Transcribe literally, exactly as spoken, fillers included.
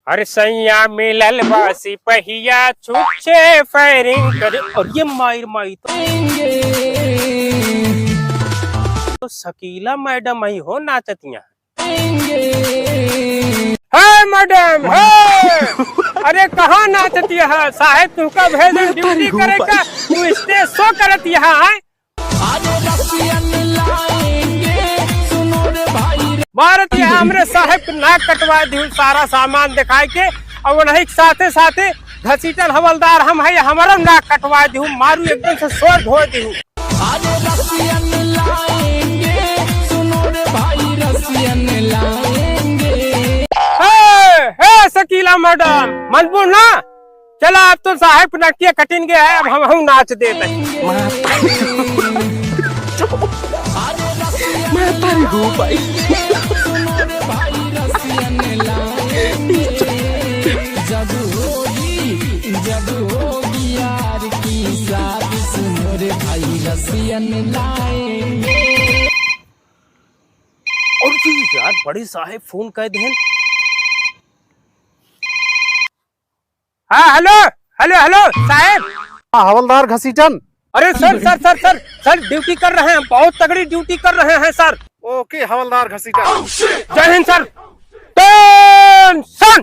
अरे सैया मिलल बा सिपहिया, छुच्छे firing करे। और ये माइर माई तो, तो शकीला मैडम आई हो नाचतिया। हे मैडम, हे! अरे कहाँ नाचतिया है? साहेब तुमका भेजन ड्यूटी करे का, तू स्टेज शो करतिया है। अरे रसियन लाएंगे, सुनो रे भाई रे। मारत यहाँ हमरे साहेब के नाक कटवा दिहू, सारा सामान दिखाई के, और वही के साथे साथे घसीटन हवलदार हम है, हमारा नाक कटवा दिहू, मारू एकदम से सोर धो दिहू। अरे रसियन लाएंगे, सुनो रे भाई रसियन लाएंगे। ए, ए, शकीला मैडम, मनबू ना? चला, अब तो साहेब नकिया कटिन गया है, अब हम, हम नाच देते हैं। मैं तारी हूँ भाई। जब होगी, जब होगी यार की शादी, सुनो रे भाई रसियन लाएंगे। और जी यार, बड़े साहेब फोन कर देन। हाँ, हेलो, हेलो, हेलो, साहेब। हाँ, हवलदार घसीटन। अरे सर, सर, सर, सर, सर, ड्यूटी कर रहे हैं, बहुत तगड़ी ड्यूटी कर रहे हैं सर। ओके, हवलदार घसीटन। जय हिंद सर। टेंशन।